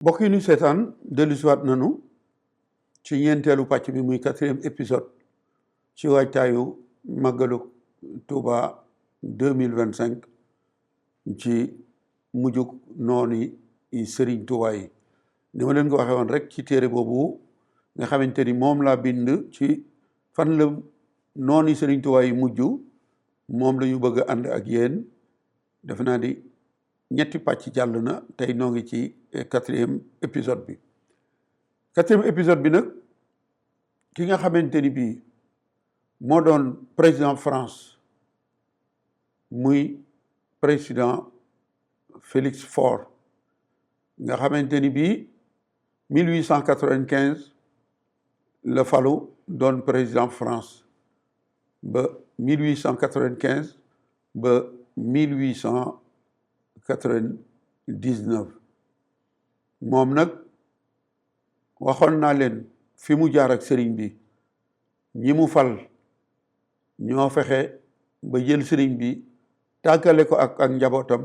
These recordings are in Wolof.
mbokk yi ñu seetaan dellusiwaat nanu ci ñeenteelu pàcc bi muy 4e épisode ci waajtaayu màggalu Tuuba 2025 ci mujjug nooni Sëriñ Tuuba yi ni ma leen ko waxee woon rek ci téere boobu nga xamante ni moom laa bind ci fan la nooni Sëriñ Tuuba yi mujj moom la ñu bëgg a ànd ak yéen defe naa di ñetti pàcc jàll na tey noo ngi ci 4e épisode bi 4e épisode bi nag ki nga xamante ni bii moo doon président France muy président Félix Faure nga xamante ni bii 1895 la falu doon président France ba 1895 ba 1899 moom nag waxoon naa leen fi mu jaar ak sëriñ bi ñi mu fal ñoo fexe ba jël sëriñ bi tàggale ko ak njabootam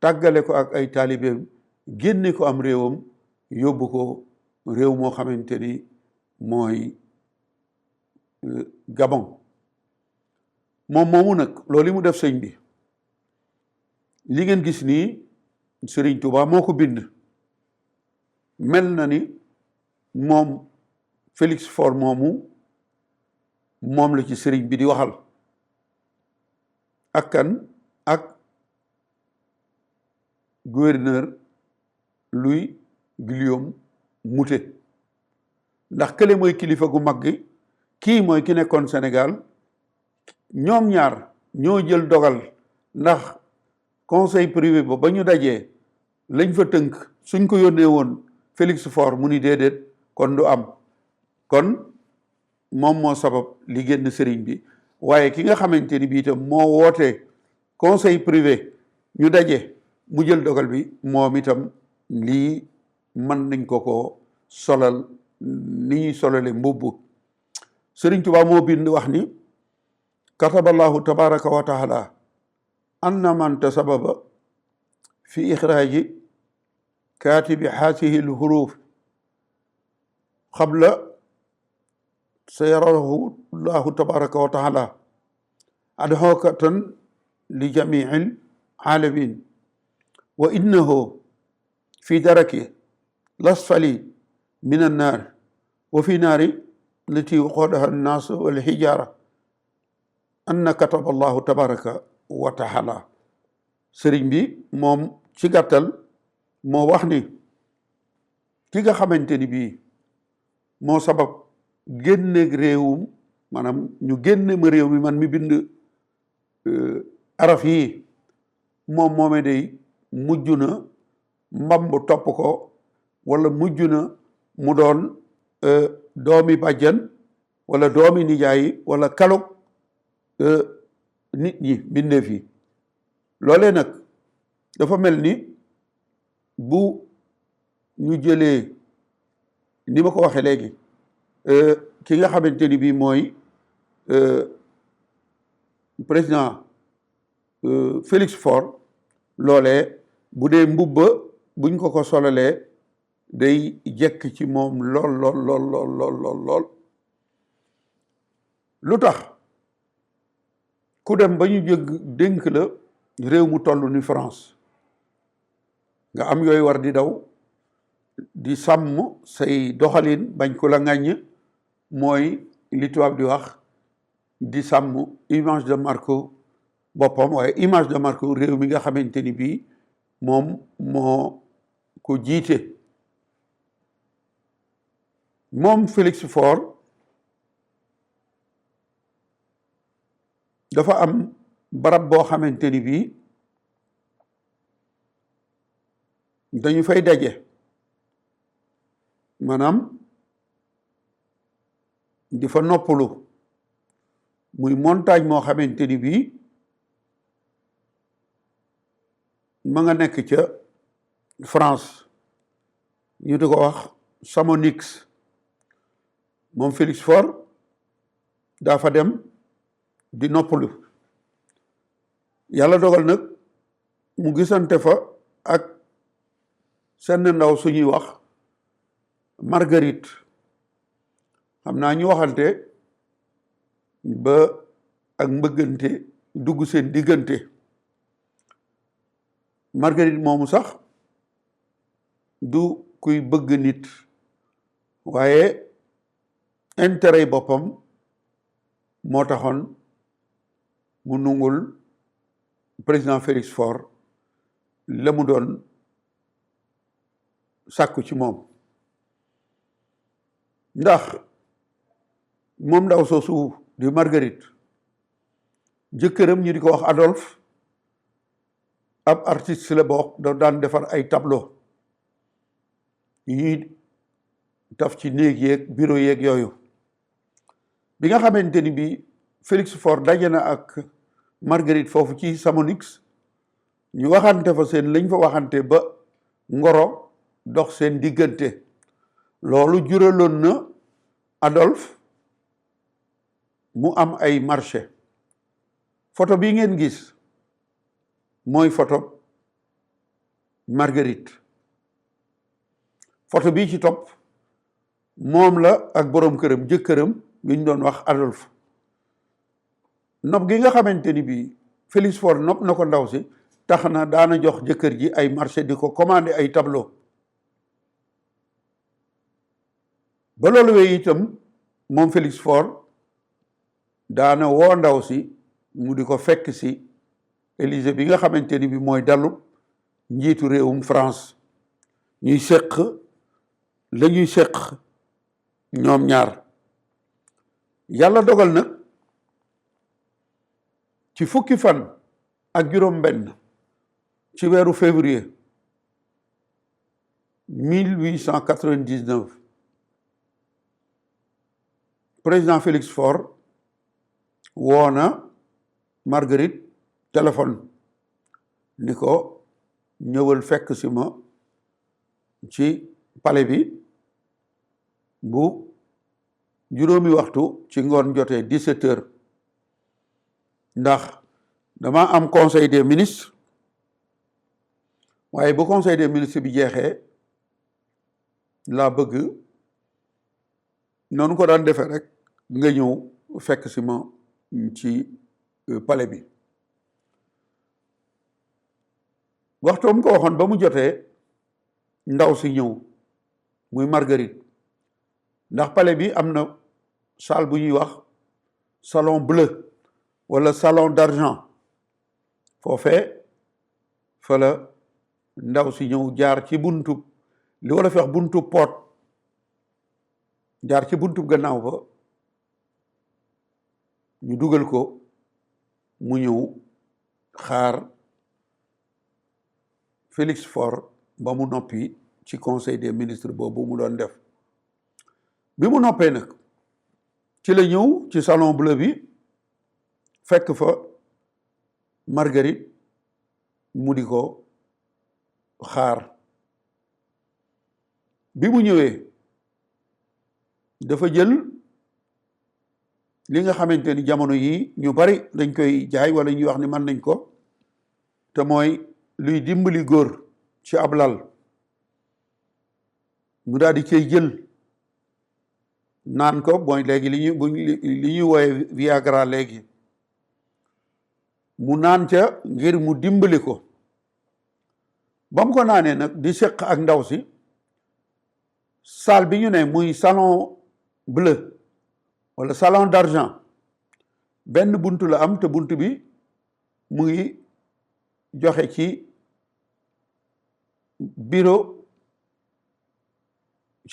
tàggale ko ak ay taalibeem génne ko am réewam yóbbu ko réew moo xamante ni mooy Gabon moom moomu nag loolu mu def sëñ bi li ngeen gis nii Sëriñ Tuuba moo ko bind mel na ni moom Félix Faure moomu moom la ci sëriñ bi di waxal ak kan ak gouverneur Louis Guillaume Moutet ndax kële mooy kilifa gu mag gi kii mooy ki nekkoon Sénégal ñoom ñaar ñoo jël dogal ndax conseil privé ba ñu dajee lañ fa tënk suñ ko yónnee woon Félix Faure mu ni déedéet kon du am kon moom moo sabab li génn sëriñ bi waaye ki nga xamante ni bii itam moo woote conseil privé ñu daje mu jël dogal bi moom itam lii mën nañ ko solal ni ñuy solale mbubb sëriñ Tuubaa moo bind wax ni kataballahu tabaraka wa taala anna man tasababa fi ixraaji kaatibi haasihi lhuruf qabla sayarahu llahu tabaraka wa taala adhokatan li jamii alamin wa innahu fi daraki lasfali min annaar wa fi naari lati waqodaha annaas walxijaara anna kataba allahu tabaraka wa taala sëriñ bi moom ci gàttal moo wax ni ki nga xamante ni bii moo sabab génne réewum maanaam ñu génne ma réew mi man mi bind araf yi moom moome day mujj na mbamb topp ko wala mujj na mu doon doomi bàjjan wala doomi nijaay wala kalug nit ñi bindeef yi loolee nag dafa mel ni bu ñu jëlee ni ma ko waxee léegi ki nga xamante ni bii mooy président Félix Faure loolee bu dee mbubba buñ ko solalee day jekk ci moom lool lu tax ku dem ba ñu jëgg dénk la réew mu toll ni France nga am yooyu war di daw di sàmm say doxalin bañ ko la ŋàññ mooy li tubaab di wax di sàmm image de marque boppam waaye image de marque réew mi nga xamante ni bii moom moo ko jiite moom Félix Faure dafa am barab boo xamante ni bii dañu fay daje maanaam di fa noppalu muy montagne moo xamante ni bii ma nga nekk ca France ñu di ko wax Chamonix moom Félix Faure daa fa dem di noppalu yàlla dogal nag mu gisante fa ak seen ndaw suñuy wax Marguerite xam naa ñu waxante ba ak mbëggante dugg seen diggante Marguerite moomu sax du kuy bëgg nit waaye intérêt boppam moo taxoon mu nungul président Félix Faure la mu doon sàkku ci moom ndax moom ndaw soosu di Marguerite jëkkëram ñu di ko wax Adolphe ab artiste la bokk da daan defar ay tableau yi taf ci néeg yeeg bureau yeeg yooyu bi nga xamante ni bi Félix Faure daje na ak Marguerite foofu ci Chamonix ñu waxante fa seen lañ fa waxante ba ngoro dox seen diggante loolu juraloon na Adolphe mu am ay marché photo bi ngeen gis mooy photo Marguerite photo bii ci topp moom la ak boroom këram jëkkëram bi ñu doon wax Adolphe nopp gi nga xamante ni bii Félix Faure nopp na ko ndaw si tax na daana jox jëkkër ji ay marché di ko commandé ay tableau ba loolu wee itam moom Félix Faure daana woo ndaw si mu di ko fekk si Élysée bi nga xamante ni bi mooy dalu njiitu réewum France ñuy séq la ñuy séq ñoom ñaar yàlla dogal nag ci fukki fan ak juróom benn ci weeru février 1899 président Félix Faure woo na Marguerite téléphone ni ko ñëwal fekk si ma ci palais bi bu juróomi waxtu ci ngoon jotee 17 heures ndax dama am conseil des ministres waaye bu conseil des ministres bi jeexee laa bëgg noonu ko daan defee rek nga ñëw fekk si ma ci palais bi waxtoom ko waxoon ba mu jotee ndaw si ñëw muy Marguerite ndax palais bi am na salle bu ñuy wax salon bleu wala salon d'argent foofee fa la ndaw si ñëw jaar ci buntu li wala fi wax buntu poot jaar ci buntu gannaaw ba ñu dugal ko mu ñëw xaar Félix Faure ba mu noppi ci conseil des ministres boobu mu doon def bi mu noppee nag ci la ñëw ci salon bleu bi fekk fa Marguerite mu di ko xaar bi mu ñëwee dafa jël li nga xamante ni jamono yi ñu bari dañ koy jaay wala ñuy wax ni mën nañ ko te mooy luy dimbali góor ci ab lal mu daal di cay jël naan ko mooy léegi li ñuy wooye Viagra léegi mu naan ca ngir mu dimbali ko ba mu ko naanee nag di seq ak ndaw si salle bi ñu ne muy salon bleu wala salon d'argent benn buntu la am te buntu bi mu ngi joxe ci bureau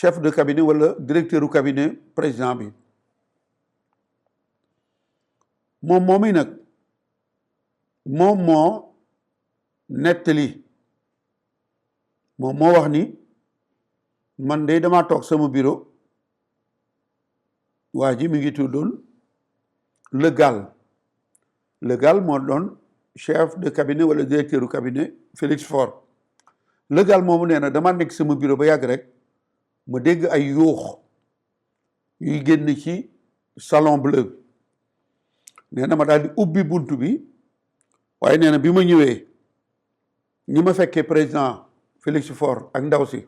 chef de cabinet wala directeur u cabinet président bi moom moomi nag moom moo nettali moom moo wax ni man de dama toog sama bureau waa ji mi ngi tuddoon Le Gall moo doon chef de cabinet wala directeur u cabinet Félix Faure Le Gall moomu nee na dama nekk sama bureau ba yàgg rek ma dégg ay yuux yuy génn ci salon bleu bi nee na ma daal di ubbi buntu bi waaye nee na bi ma ñëwee ñi ma fekkee président Félix Faure ak ndaw si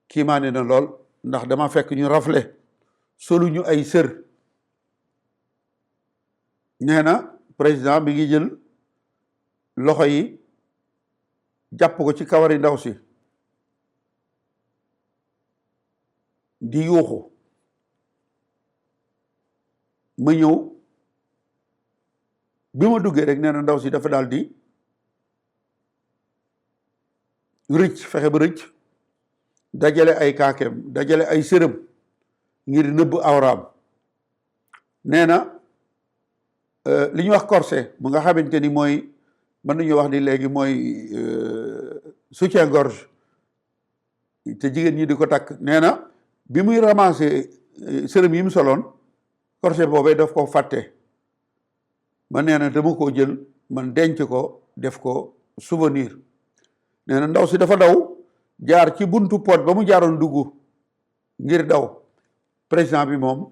kiimaane na lool ndax dama fekk ñu rafle solu ñu ay sër nee na président bi ngi jël loxo yi jàpp ko ci kawari ndaw si di yuuxu ma ñëw bi ma duggee rek nee na ndaw si dafa daal di rëcc fexe ba rëcc dajale ay kaakeem dajale ay sërëm ngir nëbb awraam nee na li ñuy wax corset mu nga xamante ni mooy mën nañu wax ni léegi mooy soutien-gorge te jigéen ñi di ko takk nee na bi muy ramasser sërëm yi mu soloon corset boobee daf ko fàtte man nee na dama koo jël man denc ko def ko souvenir nee na ndaw si dafa daw jaar ci buntu pot ba mu jaaroon dugg ngir daw président bi moom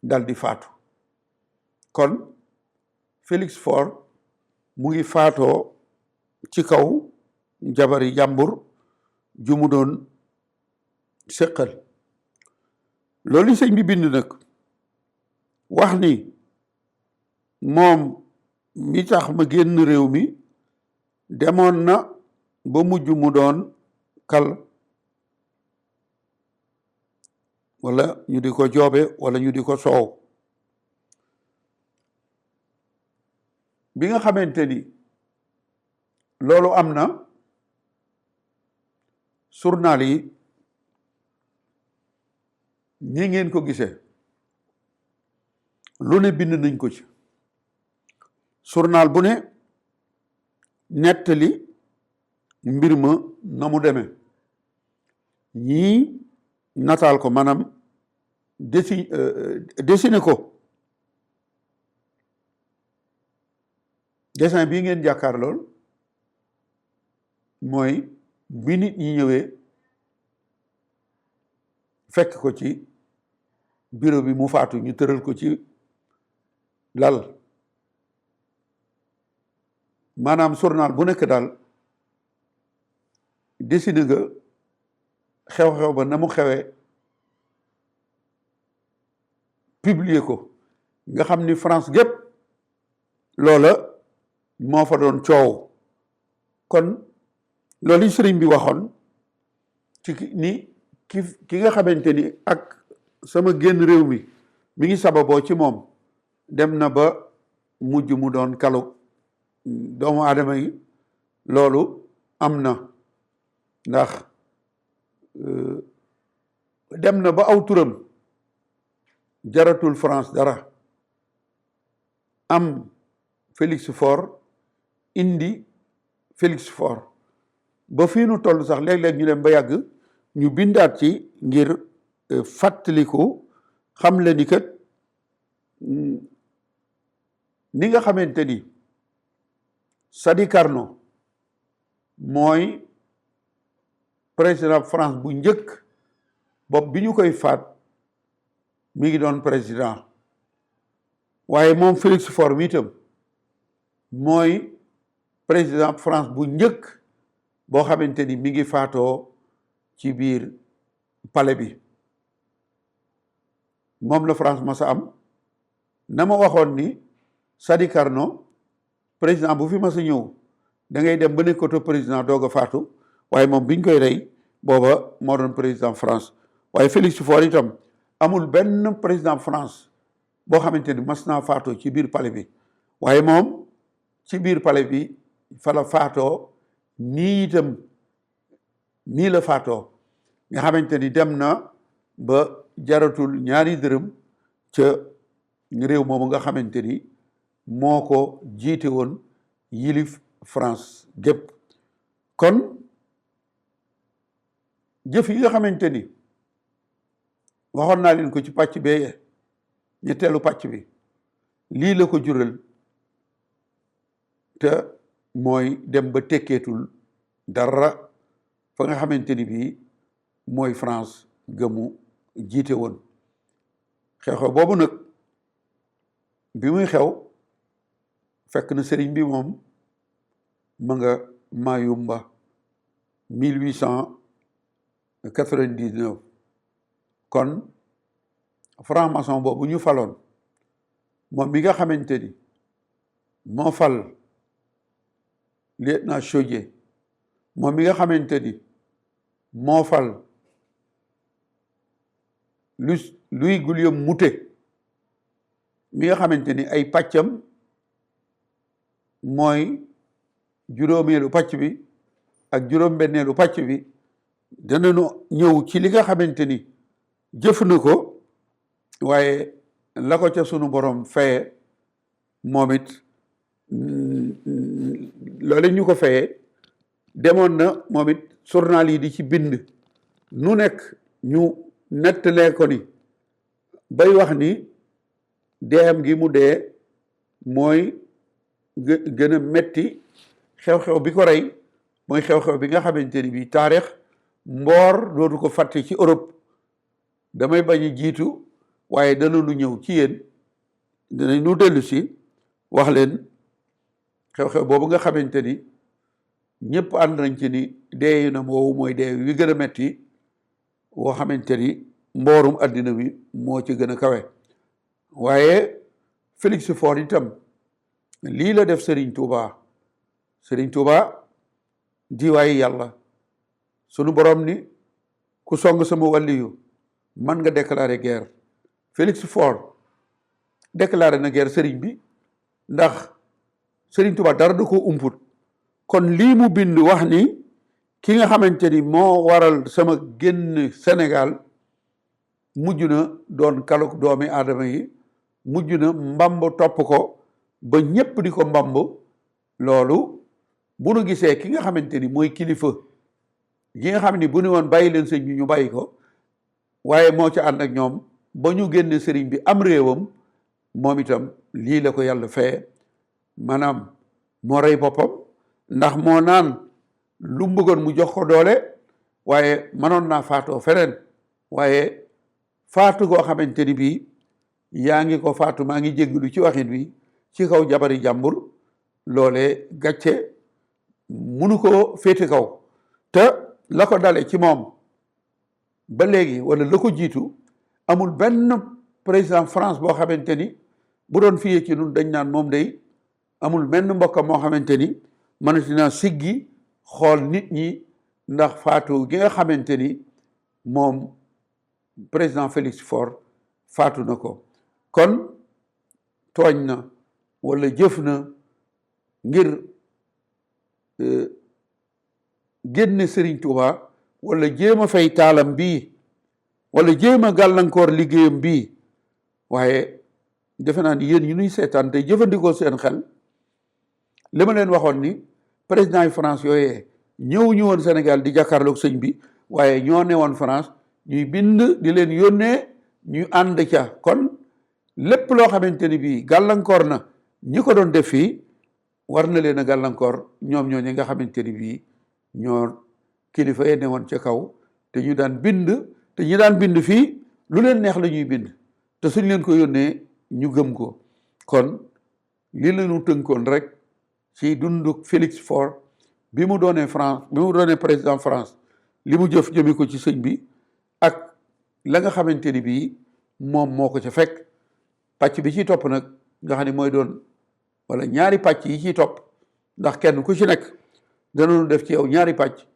dal di faatu kon Félix Faure mu ngi faatoo ci kaw jabari jàmbur ju mu doon séqal loolu sëñ bi bind nag wax ni moom mi tax ma génn réew mi demoon na ba mujj mu doon kal wala ñu di ko joobe wala ñu di ko soow bi nga xamante ni loolu am na journal yi ñi ngeen ko gisee lu ne bind nañ ko ci journal bu ne nettali mbir ma na mu demee ñii nataal ko maanaam dessiné ko dessin bii ngeen jàkkaar lool mooy bi nit ñi ñëwee fekk ko ci bureau bi mu faatu ñu tëral ko ci lal maanaam journal bu nekk daal dessiné nga xew-xew ba na mu xewee publier ko nga xam ni France gépp loola moo fa doon coow kon loolu sëriñ bi waxoon ci ni ki nga xamante ni ak sama génn réew mi ngi sababoo ci moom dem na ba mujj mu doon kalu doomu aadama yi loolu am na ndax dem na ba aw turam jaratul France dara am Félix Faure indi Félix Faure ba fii nu toll sax léeg-léeg ñu dem ba yàgg ñu bindaat ci ngir fàttaliku xam le ni kat ni nga xamante ni Sadi Carnot mooy président France bu njëkk bopp bi ñu koy faat mi ngi doon président waaye moom Félix Faure mi itam mooy président France bu njëkk boo xamante ni mi ngi faatoo ci biir palais bi moom la France masa am na ma waxoon ni Sadi Carnot président bu fi masa ñëw da ngay dem ba nekkoto président doog a faatu waaye moom biñ koy rey booba moo doon président France waaye Félix Faure itam amul benn président France boo xamante ni mas naa faatoo ci biir palais bi waaye moom ci biir palais bi fa la faatoo nii itam nii la faatoo nga xamante ni dem na ba jaratul ñaari dërëm ca réew moomu nga xamante ni moo ko jiite woon yilif France gépp kon jëf yi nga xamante ni waxoon naa leen ko ci pàcc bee ñetteelu pàcc bi lii la ko jural te mooy dem ba tekkeetul dara fa nga xamante ni bii mooy France gëmu jiite woon xew-xew boobu nag bi muy xew fekk na sëriñ bi moom ma nga Mayumba 1899 kon franc-maçon boobu ñu faloon moom mi nga xamante ni moo fal lieutenant Chaudié moom mi nga xamante ni moo fal Louis Guillaume Moutet mi nga xamante ni ay pàccam mooy juróomeelu pàcc bi ak juróom-benneelu pàcc bi danañu ñëw ci li nga xamante ni jëf na ko waaye la ko ca sunu borom faye moom it loole ñu ko faye demoon na moom it journal yi di ci bind nu nekk ñu nettalee ko ni bay wax ni deem gi mu dee mooy gën a metti xew-xew bi ko rey mooy xew-xew bi nga xamante ni bii taarix mboor dootu ko fàtte ci Europe damay bañ a jiitu waaye dana lu ñëw ci yéen danañ nu dellu si wax leen xew-xew boobu nga xamante ni ñëpp ànd nañ ci ni dee na woowu mooy dee wi gën a metti woo xamante ni mboorum àddina bi moo ci gën a kawe waaye Félix Faure itam lii la def Serigne Touba di waaye yàlla sunu borom ni ku song sama wàlliyu man nga déclarer guerre Félix Faure déclaré na guerre Serigne bi ndax Serigne Touba dara du ko umput kon lii mu bind wax ni ki nga xamante ni moo waral sama génn Sénégal mujj na doon kaluk doomi aadama yi mujj na mbamb topp ko ba ñépp di ko mbamb loolu bu nu gisee ki nga xamante ni mooy kilifa gi nga xam ni bu nu woon bàyyi leen sëñ bi ñu bàyyi ko waaye moo ci ànd ak ñoom ba ñu génne sëriñ bi am réewam moom itam lii la ko yàlla feye maanaam moo rey boppam ndax moo naan lu mu bëggoon mu jox ko doole waaye mënoon naa faatoo feneen waaye faatu goo xamante ni bii yaa ngi ko faatu maa ngi jéggalu ci waxin wi ci kaw jabari jàmbur loole gàcce munu ko féete kaw te la ko dale ci moom ba léegi wala la ko jiitu amul benn président France boo xamante ni bu doon fiyee ci nun dañ naan moom day amul benn mbokkam moo xamante ni mënati naa siggi xool nit ñi ndax faatu gi nga xamante ni moom président Félix Faure faatu na ko kon tooñ na wala jëf na ngir génne Serigne Touba wala jéem a fay taalam bii wala jéem a gàllankoor liggéeyam bii waaye defe naa ni yéen ñu nuy seetaan te jëfandikoo seen xel li ma leen waxoon ni président yi France yooyee ñëw ñu woon Sénégal di jàkkaarloog sëñ bi waaye ñoo ne woon France ñuy bind di leen yónnee ñu ànd ca kon lépp loo xamante ni bii gàllankoor na ñi ko doon def fii war na leen a gàllankoor ñoom ñoo ñi nga xamante ni bii ñoo kilifa yi ne woon ca kaw te ñu daan bind te ñu daan bind fii lu leen neex la ñuy bind te suñ leen ko yónnee ñu gëm ko kon lii la ñu tënkoon rek ci dundu Félix Faure bi mu doonee France bi mu doonee président France li mu jëf jëme ko ci sëñ bi ak la nga xamante ni bii moom moo ko ca fekk pàcc bi ciy topp nag nga xam ne mooy doon wala ñaari pàcc yi ciy topp ndax kenn ku ci nekk danoonu def ci yow ñaari pàcc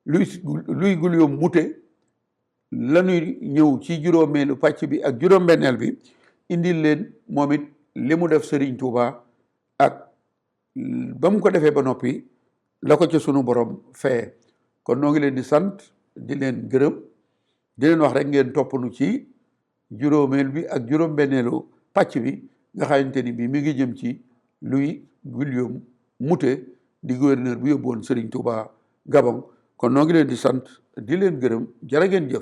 Louis Guillaume Moutet la ñuy ñëw ci juróomeelu pàcc bi ak juróom-benneel bi indil leen moom it li mu def Serigne Touba ak ba mu ko defee ba noppi la ko ca sunu borom feye kon noo ngi leen di sant di leen gërëm di leen wax rek ngeen toppanu ci juróomeel bi ak juróom-benneelu pàcc bi nga xamante ni bi mi ngi jëm ci Louis Guillaume Moutet di gouverneur bu yóbbu woon Serigne Touba Gabon kon noo ngi leen di sant di leen gërëm jërë ngeen jëf